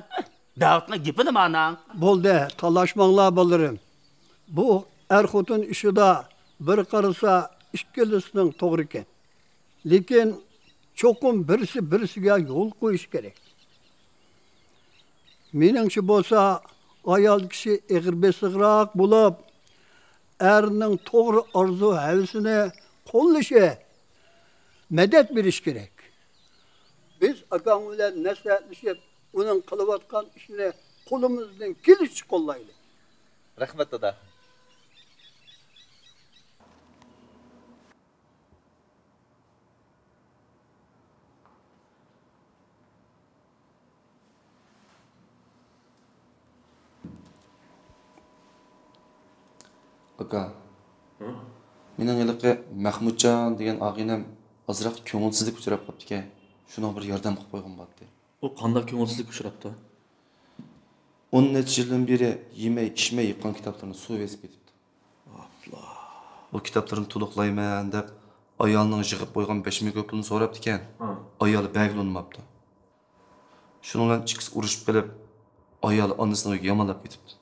دەۋاتقان گېپىنى ماناڭ. بولدى، تالاشماڭلار بالىلىرىم. بۇ ئەر-خوتۇن ئىشىدا بىر قارىسا ئىككىلىسىنىڭ توغرىكەن. لېكىن چوقۇم بىرسى بىرسىگە يول قويۇش كېرەك. مېنىڭچە بولسا، ئايال كىشى ئېغىر بېسىقراق بولۇپ، ئەرنىڭ توغرا ئارزۇ-ھەۋىسىنى قوللىشى، مەدەت بېرىشى كېرەك. بىز ئاكاڭ بىلەن مەسلىھەتلىشىپ، ئۇنىڭ قىلىۋاتقان ئىشىنى قولىمىزدىن كېلىشىچە قوللايلى. رەھمەت، دادا. ئاكا، ھە؟ مېنىڭ ھېلىقى مەخمۇتجان دېگەن ئاغىنەم ئازراق كۆڭۈلسىزلىككە ئۇچراپ قاپتىكەن. شۇنىڭغا بىر ياردەم قىلىپ قويغۇم بارتتى. ئۇ قانداق كۆڭۈلسىزلىككە ئۇچراپتۇ؟ ئون نەچچە يىلدىن بېرى يېمەي، ئىچمەي يىغقان كىتابلىرىنى سۇ بېسىپ كېتىپتۇ. ئاپلا. ئۇ كىتابلىرىنى تولۇقلايمەن دەپ، ئايالىنىڭ يىغىپ قويغان بەش مىڭ كوي پۇلىنى سوراپتىكەن. ھە. ئايالى بەرگىلى ئۇنىماپتۇ. شۇنىڭ بىلەن ئىككىسى ئۇرۇشۇپ قېلىپ، ئايالى ئانىسىنىڭ ئۆيىگە يامانلاپ كېتىپتۇ.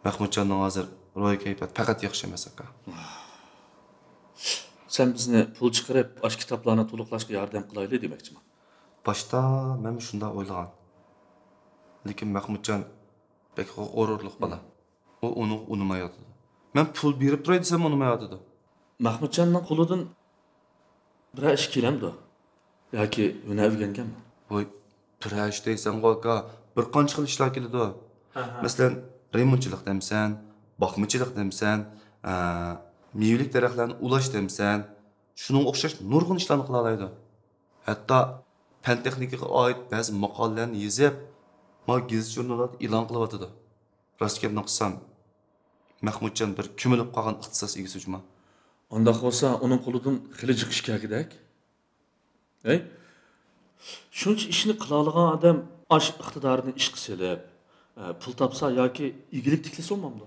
مەخمۇتجاننىڭ ھازىر روھىي كەيپىياتى پەقەت ياخشى ئەمەس، ئاكا. سەن بىزنى پۇل چىقىرىپ، ئاشۇ كىتابلارنى تولۇقلاشقا ياردەم قىلايلى دېمەكچىمۇ؟ باشتا مەنمۇ شۇنداق ئويلىغان. لېكىن مەخمۇتجان بەك غۇرۇرلۇق بالا. ئۇ ئۇنىڭغا ئۇنىمايۋاتىدۇ. مەن پۇل بېرىپ تۇراي دېسەممۇ ئۇنىمايۋاتىدۇ. مەخمۇتجاننىڭ قولىدىن بىرەر ئىش كېلەمدۇ؟ ياكى ھۈنەر ئۆگەنگەنمۇ؟ ۋاي، بىرەر ئىش دەيسەنغۇ، ئاكا، بىر قانچە خىل ئىشلار كېلىدۇ. ئەھە. مەسىلەن، رېمونتچىلىق دەمسەن، باقمىچىلىق دەمسەن، ئە، مېۋىلىك دەرەخلەرنى ئۇلاش دەمسەن، شۇنىڭغا ئوخشاش نۇرغۇن ئىشلارنى قىلالايدۇ. ھەتتا پەن تېخنىكىغا ئائىت بەزى ماقالىلەرنى يېزىپ، ما گېزىت ژۇرناللاردا ئېلان قىلىۋاتىدۇ. راست گەپنى قىلسام، مەخمۇتجان بىر كۆمۈلۈپ قالغان ئىختىساس ئىگىسى جۇما. ئانداق بولسا، ئۇنىڭ قولىدىن خېلى جىق ئىش كەلگۈدەك. ھەي، شۇنچە ئىشنى قىلالىغان ئادەم ئاش ئىقتىدارىنى ئىشقا سېلىپ، ئە، پۇل تاپسا ياكى ئىگىلىك تىكلىسە بولمامدۇ؟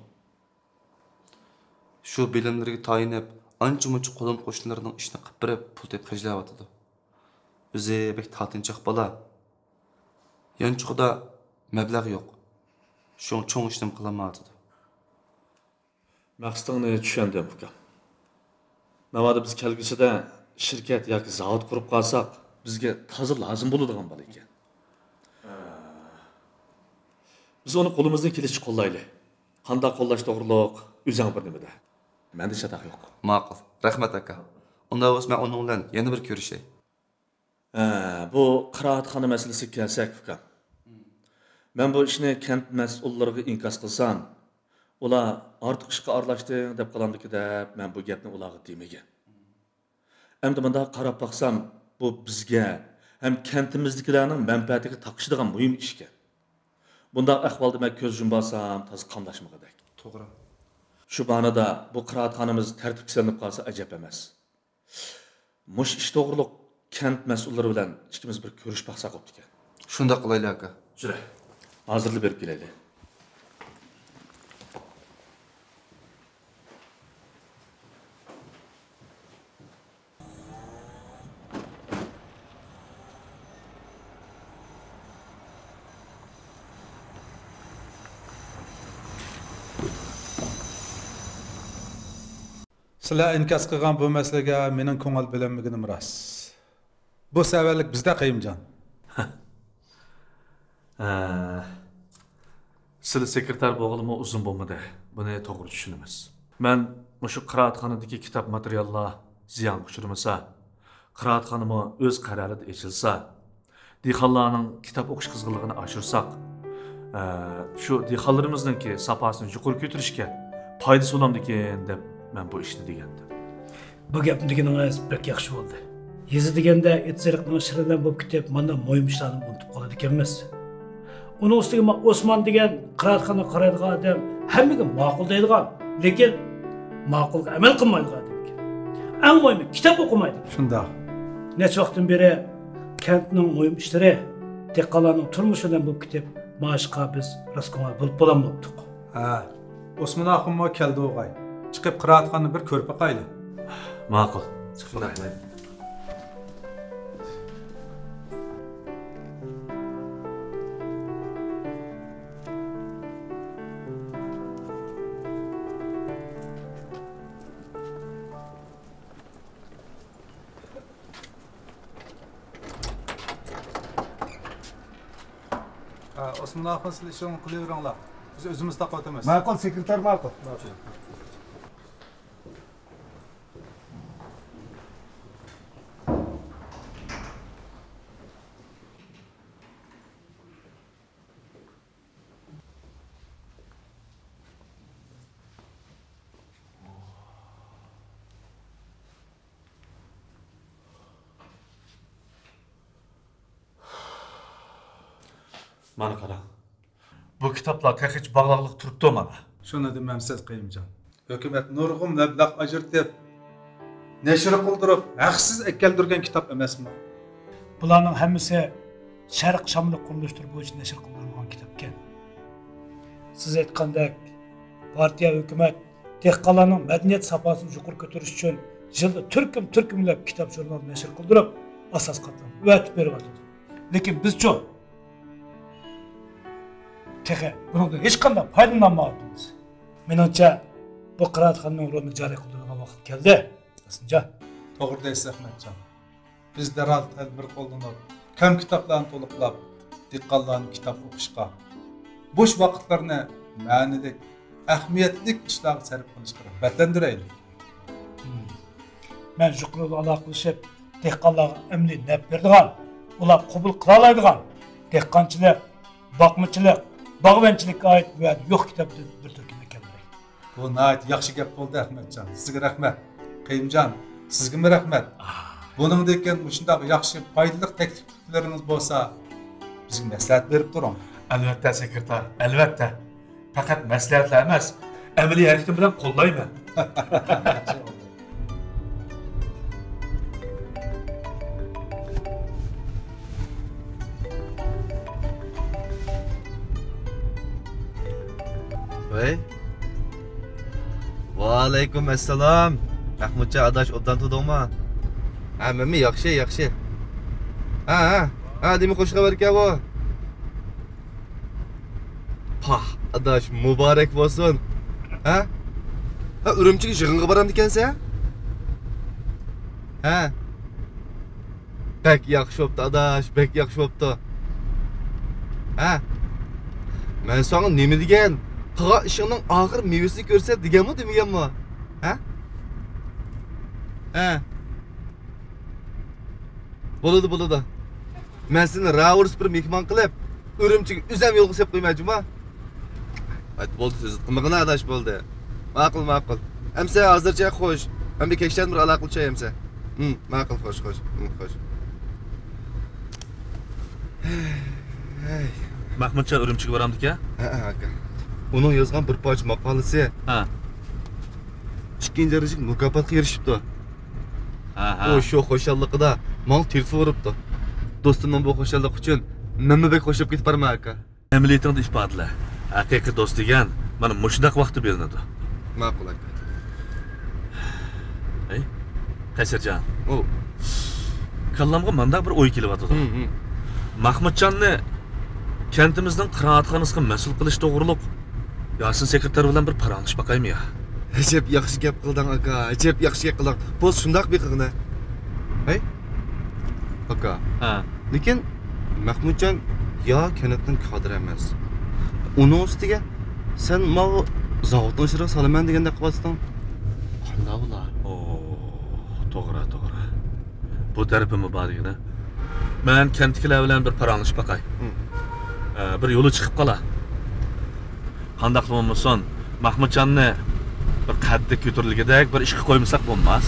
شۇ بىلىملىرىگە تايىنىپ، ئانچە-مۇنچە قولۇم-قوشنىلىرىنىڭ ئىشىنى قىلىپ بېرىپ، پۇل تېپىپ خەجلەۋاتىدۇ. ئۆزى بەك تارتىنچاق بالا. يانچۇقىدا مەبلەغ يوق. شۇڭا چوڭ ئىشنىمۇ قىلالمايۋاتىدۇ. مەقسىتىڭنى چۈشەندىم، ئۇكام. ناۋادا بىز كەلگۈسىدە شىركەت ياكى زاۋۇت قۇرۇپ قالساق، بىزگە تازا لازىم بولىدىغان بالا ئىكەن. بىز ئۇنى قولىمىزدىن كېلىشىچە قوللايلى. قانداق قوللاش توغرۇلۇق ئۆزۈڭ بىر نېمە دە. مەندە چاتاق يوق. ماقۇل. رەھمەت، ئاكا. ئۇنداق بولسا مەن ئۇنىڭ بىلەن يەنە بىر كۆرۈشەي. ھە، بۇ قىرائەتخانا مەسىلىسىگە كەلسەك، ئۇكام. مەن بۇ ئىشنى كەنت مەسئۇللىرىغا ئىنكاس قىلسام، ئۇلار ئارتۇق ئىشقا ئارىلاشتىڭ دەپ قالامدىكى دەپ، مەن بۇ گەپنى ئۇلارغا دېمىگەن. ئەمدى مۇنداق قاراپ باقسام، بۇ بىزگە ھەم كەنتىمىزدىكىلەرنىڭ مەنپەئەتىگە تاقىشىدىغان مۇھىم ئىشكەن. بۇنداق ئەھۋالدا مەن كۆز يۇمۇۋالسام تازا قاملاشمىغۇدەك. توغرا. شۇ باھانىدا بۇ قىرائەتخانىمىز تەرتىپكە سېلىنىپ قالسا ئەجەب ئەمەس. مۇشۇ ئىش توغرۇلۇق كەنت مەسئۇللىرى بىلەن ئىككىمىز بىر كۆرۈشۈپ باقساق بوپتىكەن. شۇنداق قىلايلى، ئاكا. يۈرە. ھازىرلا بېرىپ كېلەيلى. سىلەر ئىنكاس قىلغان بۇ مەسىلىگە مېنىڭ كۆڭۈل بۆلەلمىگىنىم راست. بۇ سەۋەنلىك بىزدە، قېيۇمجان. ھە، سىلى سېكرېتار بولغىلىمۇ ئۇزۇن بولمىدى. بۇنى توغرا چۈشىنىمىز. مەن مۇشۇ قىرائەتخانىدىكى كىتاب ماتېرىياللار زىيانغا ئۇچرىمىسا، قىرائەتخانىمۇ ئۆز قەرەلىدە ئېچىلسا، دېھقانلارنىڭ كىتاب ئوقۇش قىزغىنلىقىنى ئاشۇرساق، ئە، شۇ دېھقانلىرىمىزنىڭكى ساپاسىنى يۇقىرى كۆتۈرۈشكە پايدىسى بولامدىكىن دەپ مەن بۇ ئىشنى دېگەنتىم. بۇ گەپنى دېگىنىڭىز بەك ياخشى بولدى. يېزا دېگەندە ئېتىز-ئېرىقنىڭ شىرى بىلەن بولۇپ كېتىپ، مانا مۇھىم ئىشلارنى ئۇنتۇپ قالىدىكەنمىز. ئۇنىڭ ئۈستىگە ما ئوسمان دېگەن قىرائەتخانىغا قارايدىغان ئادەم، ھەممىگە ماقۇل دەيدىغان، لېكىن ماقۇلغا ئەمەل قىلمايدىغان ئادەمكەن. ئەڭ مۇھىمى، كىتاب ئوقۇمايدىكەن. شۇنداق. نەچچە ۋاقىتتىن بېرى كەنتنىڭ مۇھىم ئىشلىرى، دېھقانلارنىڭ تۇرمۇشى بىلەن بولۇپ كېتىپ، ماڭا ئىشقا بىز راست كۆڭۈل بولۇپ بولالماپتۇق. ھە، ئوسمان ئاخۇنمۇ كەلدى ئوغاي. چىقىپ قىرائەتخانىنى بىر كۆرۈپ باقايلى. ماقۇل. چىقىپ باقايلى. ھە، ئوسمان ئاخۇن، سىلەر ئىشىڭلارنى قىلىۋېرىڭلار. بىز ئۆزىمىز تاقىۋاتىمىز. ماقۇل، سېكرېتار، ماقۇل. ماقۇل. مانا قاراڭ. بۇ كىتابلار تېخىچە باغلاقلىق تۇرۇپتۇ مانا. شۇنى دېمەمسىز، قېيۇمجان. ھۆكۈمەت نۇرغۇن مەبلەغ ئاجرىتىپ، نەشر قىلدۇرۇپ، ھەقسىز ئەكەلدۈرگەن كىتاب ئەمەسمۇ؟ بۇلارنىڭ ھەممىسى شەرق شامىلى قۇرۇلۇشتۇرۇپ بويىچە نەشر قىلدۇرۇلغان كىتابكەن. سىز ئېيتقاندەك، پارتىيە، ھۆكۈمەت دېھقانلارنىڭ مەدەنىيەت ساپاسىنى يۇقىرى كۆتۈرۈش ئۈچۈن يىلدا تۈركۈم-تۈركۈملەپ كىتاب ژۇرنال نەشر قىلدۇرۇپ، ئاساسىي قاتلامغا ئەۋەتىپ بېرىۋاتىدۇ. لېكىن بىزچۇ؟ تېخى بۇنىڭدىن ھېچقانداق پايدىلىنالمايۋاتىمىز. مېنىڭچە، بۇ قىرائەتخانىنىڭ رولىنى جارى قىلدۇرىدىغان ۋاقىت كەلدى، قاسىمجان. توغرا دەيسىز، ئەخمەتجان. بىز دەرھال تەدبىر قوللىنىپ، كەم كىتابلارنى تولۇقلاپ، دېھقانلارنى كىتاب ئوقۇشقا، بوش ۋاقىتلىرىنى مەنىلىك، ئەھمىيەتلىك ئىشلارغا سەرپ قىلىشقا رىغبەتلەندۈرەيلى. مەن يۇقىرىدا ئالاقىلىشىپ، دېھقانلارغا ئەمەلىي نەپ بېرىدىغان، ئۇلار قوبۇل قىلالايدىغان دېھقانچىلىق، باقمىچىلىق، باغۋەنچىلىككە ئائىت بۇ يەردە يوق كىتابتىن بىر تۈركۈمنى ئەكەلدۈرەي. بۇ ناھايىتى ياخشى گەپ بولدى، ئەخمەتجان. سىزگە رەھمەت. قېيۇمجان، سىزگىمۇ رەھمەت. بۇنىڭدىن كېيىن مۇشۇنداق ياخشى، پايدىلىق تەكلىپ پىكىرلىرىڭىز بولسا، بىزگە مەسلىھەت بېرىپ تۇرۇڭ. ئەلۋەتتە، سېكرېتار، ئەلۋەتتە. پەقەت مەسلىھەتلا ئەمەس، ئەمەلىي ھەرىكىتىم بىلەن قوللايمەن. ۋەي. ۋەئەلەيكۇم ئەسسالام. مەخمۇتجان ئاداش، ئوبدان تۇردۇڭمۇ؟ ھە، مەنمۇ ياخشى، ياخشى. ھە، ھە. ھە، نېمە خوش خەۋەركەن بۇ؟ پاھ، ئاداش، مۇبارەك بولسۇن. ھە؟ ھە، ئۈرۈمچىگە يىغىنغا بارامدىكەنسەن؟ ھە؟ بەك ياخشى بوپتۇ، ئاداش، بەك ياخشى بوپتۇ. ھە؟ مەن ساڭا نېمە دېگەن؟ قىلغان ئىشىڭنىڭ ئاخىر مېۋىسىنى كۆرسەت دېگەنمۇ، دېمىگەنمۇ؟ ھە؟ ھە؟ بولىدۇ، بولىدۇ. مەن سېنى راۋۇرۇس بىر مېھمان قىلىپ، ئۈرۈمچىگە ئۆزۈم يولغا سېلىپ قويماي جۇما. ھەي، بولدى، سۆز قىلمىغىنا ئاداش، بولدى. ماقۇل، ماقۇل. ئەمسە ھازىرچە خوش. ئەمدى كەچتىن بىر ئالاقىلىشاي ئەمسە. ھىم، ماقۇل، خوش، خوش. ھىم، خوش. ھەي. مەخمۇتجان ئۈرۈمچىگە بارامدىكەن؟ ھەئە، ئاكا. ئۇنىڭ يازغان بىر پارچە ماقالىسى ھە. ئىككىنچى دەرىجىلىك مۇكاپاتقا ئېرىشىپتۇ. ھە، ھە. ئۇ شۇ خۇشاللىقىدا ماڭا تېلېفون ئۇرۇپتۇ. دوستۇمنىڭ بۇ خۇشاللىقى ئۈچۈن مەنمۇ بەك خۇشاللىنىپ كېتىپ بارىمەن، ئاكا. ئەمەلىيىتىڭدە ئىپادىلە. ھەقىقىي دوست دېگەن مانا مۇشۇنداق ۋاقىتتا بىلىنىدۇ. ماقۇل، ئاكا. ئەي، قەيسەرجان. ئۇ. كاللامغا مانداق بىر ئوي كېلىۋاتىدۇ. ھىم، ھىم. مەخمۇتجاننى كەنتىمىزنىڭ قىرائەتخانىسىغا مەسئۇل قىلىش توغرۇلۇق ياسىن سېكرېتار بىلەن بىر پاراڭلىشىپ باقايمۇ يا؟ ئەجەب ياخشى گەپ قىلدىڭ، ئاكا. ئەجەب ياخشى گەپ قىلدىڭ. بولسا شۇنداق بىر قىلغىنە. ھەي؟ ئاكا. ھە. لېكىن مەخمۇتجان يا كەنتنىڭ كادىرى ئەمەس. ئۇنىڭ ئۈستىگە سەن ماۋۇ زاۋۇتنىڭ ئىشىغا سالىمەن دېگەندەك قىلىۋاتىسەن. قانداق بولا؟ ئو، توغرا، توغرا. بۇ تەرىپىمۇ بار دېگىنە. مەن كەنتتىكىلەر بىلەن بىر پاراڭلىشىپ باقاي. ھىم. ئە، بىر يولى چىقىپ قالا. قانداقلا بولمىسۇن، مەخمۇتجاننى بىر قەددى كۆتۈرۈلگۈدەك بىر ئىشقا قويمىساق بولماس.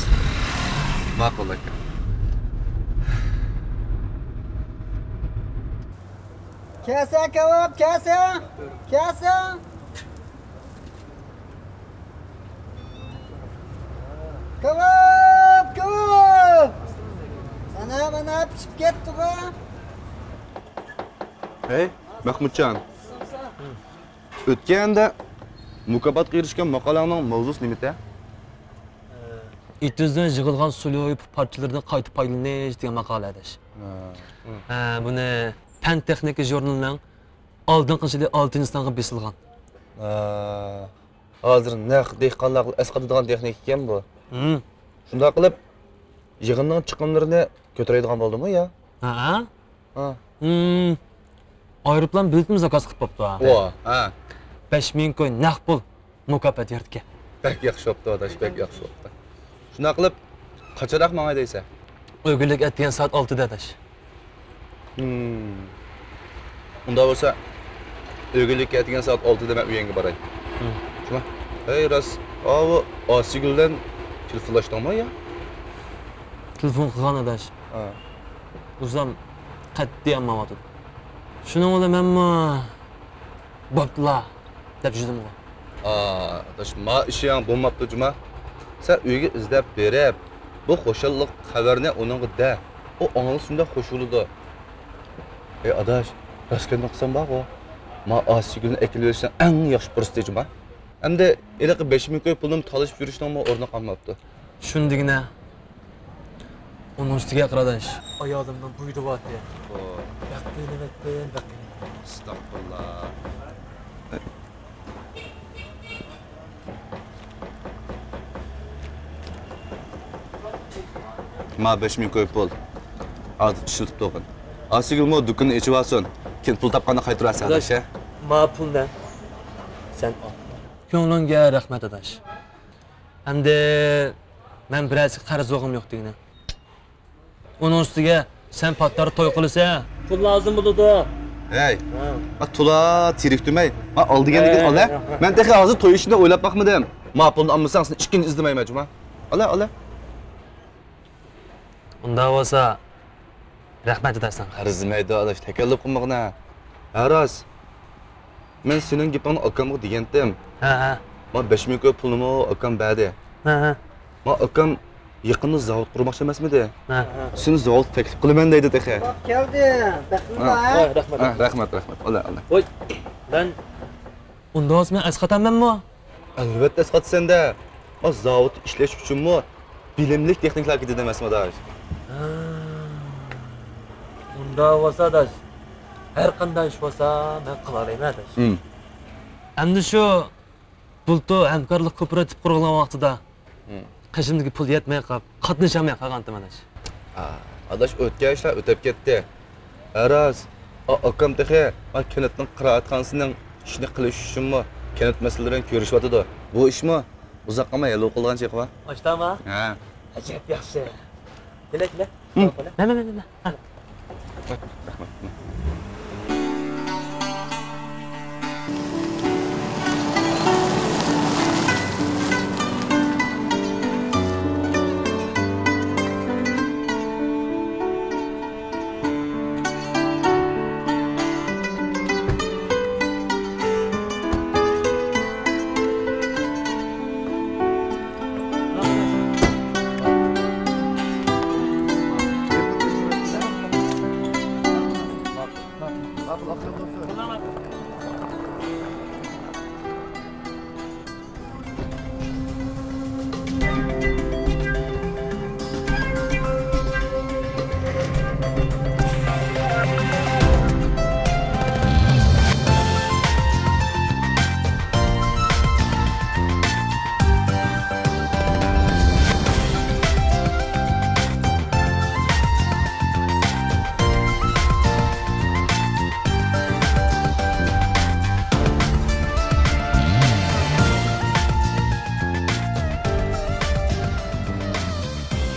ماقۇل، ئاكا. كەلسە كاۋاپ، كەلسە! كەلسە! كاۋاپ، كاۋاپ! مانا، مانا پىشىپ كەتتىغۇ. ھەي، مەخمۇتجان. ئۆتكەندە مۇكاپاتقا ئېرىشكەن ماقالەڭنىڭ ماۋزۇسى نېمىتى؟ ئېتىزدىن يىغىلغان سۇليۇ پارچىلىرىدىن قايتا پايدىلىنىش دېگەن ماقالە، ئاداش. ھە. ھە، بۇنى پەن تېخنىكا ژۇرنىلىنىڭ ئالدىنقى يىلى ئالتىنچى سانغا بېسىلغان. ھە، ھازىر نەق دېھقانلارغا ئەسقاتىدىغان تېخنىكىكەن بۇ. ھىم. شۇنداق قىلىپ، يىغىننىڭ چىقىملىرىنى كۆتۈرەيدىغان بولدىمۇ يا؟ ھە. ھە. ھىم. ئايروپىلان بېلىتىمۇ زاكاز قىلىپ بوپتۇ. ۋا، ھە. بەش مىڭ كوي نەق پۇل مۇكاپات يەردىكى. بەك ياخشى بوپتۇ، ئاداش، بەك ياخشى بوپتۇ. شۇنداق قىلىپ، قاچانراق ماڭاي دەيسەن؟ ئۆگۈنلۈك ئەتىگەن سائەت ئالتىدا، ئاداش. ھىم. ئۇنداق بولسا، ئۆگۈنلۈككە ئەتىگەن سائەت ئالتىدا مەن ئۆيۈڭگە باراي. ھىم. شۇما؟ ھەي، راست. ئاۋۇ ئاسىيگۈل بىلەن تېلېفونلاشتىڭمۇ يا؟ تېلېفون قىلغان، ئاداش. ھە. ئۇزام قەتئىي ئالمايۋاتىدۇ. شۇنىڭ بىلەن مەنمۇ بوپتۇلا دەپ يۈردۈمغۇ. ئا، ئاداش، ما ئىشىڭ بولماپتۇ جۇما. سەن ئۆيگە ئىزدەپ بېرىپ، بۇ خۇشاللىق خەۋەرنى ئۇنىڭغا دە. ئۇ ئاڭلىسا شۇنداق خۇش بولىدۇ. ئەي ئاداش، راست گەپنى قىلسام بارغۇ، ما ئاسىيگۈلنى ئەكېلىۋېلىشنىڭ ئەڭ ياخشى پۇرسىتى جۇما. ئەمدى ھېلىقى بەش مىڭ كوي پۇلنىمۇ تالىشىپ يۈرۈشنىڭمۇ ئورنى قالماپتۇ. شۇندىگىنە. ئۇنىڭ ئۈستىگە قارا ئاداش، ئايالىمنىڭ بويىدا بارتى. بەك قىينىۋەتتىم، بەك قىينىۋەتتىم. ئەستەغپۇرۇللا. ما بەش مىڭ كوي پۇل. ھازىر ئىشلىتىپ تۇرغىن. ئاسىيگۈلمۇ دۇكىنىنى ئېچىۋالسۇن. كېيىن پۇل تاپقاندا قايتۇرارسەن، ئاداش، ھە؟ ما پۇلنى سەن ئال. كۆڭلۈڭگە رەھمەت، ئاداش. ئەمدى مەن بىرەرسىگە قەرز بولغۇم يوق دېگىنە. ئۇنىڭ ئۈستىگە سەن پات ئارىدا توي قىلىسەن. پۇل لازىم بولىدۇ. ھەي، ھە. ما تولا تىرىك تۈمەي. ما ئال دېگەندىكىن ئال، ھە؟ ھە، ھە. مەن تېخى ھازىر توي ئىشىنى ئويلاپ باقمىدىم. ما پۇلنى ئالمىساڭ، سېنى ئىككىنچى ئىزدىمەيمەن، جۇما. ئال، ئال. ئۇنداق بولسا، رەھمەت ئېيتارسەن. ئەرزىمەيدۇ، ئاداش، تەكەللۇپ قىلمىغىنا. ھە، راست. مەن سېنىڭ گېپىڭنى ئاكامغا دېگەنتىم. ھە، ھە. ما بەش مىڭ كوي پۇلنىمۇ ئاكام بەردى. ھە، ھە. ما ئاكام يېقىندا زاۋۇت قۇرماقچى ئەمەسمىدى؟ ھە. سېنى زاۋۇتقا تەكلىپ قىلىمەن دەيدۇ تېخى. كەلدىم. بەختىيار. ھە، رەھمەت. ھە، رەھمەت، رەھمەت. ئالا، ئالا. ۋاي، مەن ئۇنداق بولسا مەن ئەسقاتامەنمۇ؟ ئەلۋەتتە ئەسقاتىسەن-دە. ما زاۋۇتتا ئىشلەش ئۈچۈنمۇ بىلىملىك تېخنىكلار كېتىدۇ ئەمەسمۇ، ئاداش؟ ھە. ئۇنداق بولسا، ئاداش، ھەر قانداق ئىش بولسا مەن قىلالايمەن، ئاداش. ھىم. ئەمدى شۇ بۇلتۇر ھەمكارلىق كوپىراتىپ قۇرغان ۋاقتىدا، ھىم، قېشىمدىكى پۇل يەتمەي قاپ، قاتنىشالماي قالغانتىم، ئاداش. ئا، ئاداش، ئۆتكەن ئىشلار ئۆتۈپ كەتتى. ھە، راست. ئا، ئاكام تېخى، ئا، كەنتنىڭ قىرائەتخانىسىنىڭ ئىشىنى قىلىش ئۈچۈنمۇ كەنت مەسئۇللىرى بىلەن كۆرۈشۈۋاتىدۇ. بۇ ئىشمۇ ئۇزاققا قالماي ھەل بولۇپ قالىدىغان چېغى بار. ئاشتاما؟ ھە. ئەجەب ياخشى. كېلە، كېلە. ھىم. ماقۇل. مانا، مانا، مانا.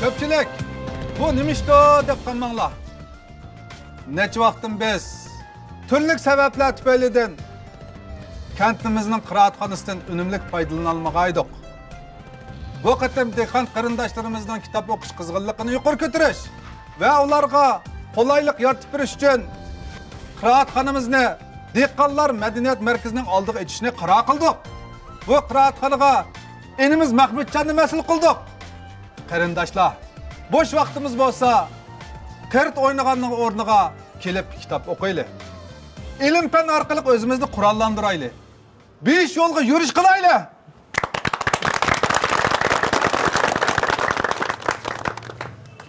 كۆپچىلىك، بۇ نېمە ئىشتۇ دەپ قالماڭلار. نەچچە ۋاقىتتىن بىز تۈرلۈك سەۋەبلەر تۈپەيلىدىن كەنتىمىزنىڭ قىرائەتخانىسىدىن ئۈنۈملۈك پايدىلىنالمىغانىدۇق. بۇ قېتىم دېھقان قېرىنداشلىرىمىزنىڭ كىتاب ئوقۇش قىزغىنلىقىنى يۇقىرى كۆتۈرۈش ۋە ئۇلارغا قولايلىق يارىتىپ بېرىش ئۈچۈن قىرائەتخانىمىزنى دېھقانلار مەدەنىيەت مەركىزىنىڭ ئالدىغا ئېچىشنى قارار قىلدۇق. بۇ قىرائەتخانىغا ئىنىمىز مەخمۇتجاننى مەسئۇل قىلدۇق. قېرىنداشلار، بوش ۋاقتىمىز بولسا، قىرت ئوينىغاننىڭ ئورنىغا كېلىپ كىتاب ئوقۇيلى. ئىلىم-پەن ئارقىلىق ئۆزىمىزنى قوراللاندۇرايلى. بېيىش يولىغا يۈرۈش قىلايلى!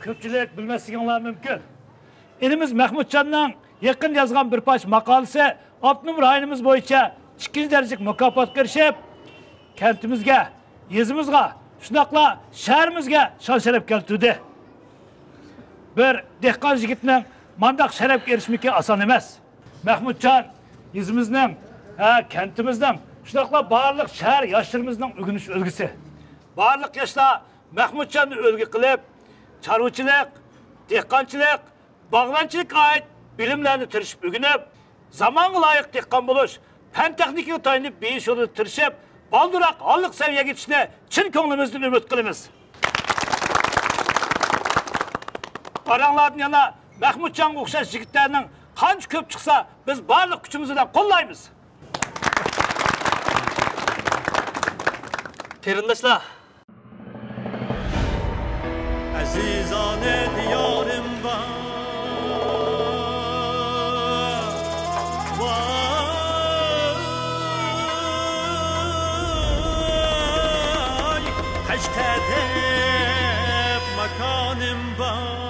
كۆپچىلىك بىلمەسلىكىڭلار مۇمكىن. ئىنىمىز مەخمۇتجاننىڭ يېقىندا يازغان بىر پارچە ماقالىسى ئاپتونوم رايونىمىز بويىچە ئىككىنچى دەرىجىلىك مۇكاپاتقا ئېرىشىپ، كەنتىمىزگە، يېزىمىزغا، شۇنداقلا شەھىرىمىزگە شان-شەرەپ كەلتۈردى. بىر دېھقان يىگىتنىڭ مانداق شەرەپكە ئېرىشمىكى ئاسان ئەمەس. مەخمۇتجان يېزىمىزنىڭ، ھە، كەنتىمىزنىڭ، شۇنداقلا بارلىق شەھەر ياشلىرىمىزنىڭ ئۆگىنىش ئۈلگىسى. بارلىق ياشلار مەخمۇتجاننى ئۈلگە قىلىپ، چارۋىچىلىق، دېھقانچىلىق، باغۋەنچىلىككە ئائىت بىلىملەرنى تىرىشىپ ئۆگىنىپ، زامانغا لايىق دېھقان بولۇش، پەن-تېخنىكىغا تايىنىپ بېيىش يولىدا تىرىشىپ، بالدۇرراق ھاللىق سەۋىيەگە يېتىشنى چىن كۆڭلىمىزدىن ئۈمىد قىلىمىز. ئاراڭلاردىن يەنە مەخمۇتجانغا ئوخشاش يىگىتلەرنىڭ قانچە كۆپ چىقسا، بىز بارلىق كۈچىمىز بىلەن قوللايمىز. قېرىنداشلار! ئەزىزانە دىيارىم بار، ۋاي، قەشقەر دەپ ماكانىم بار.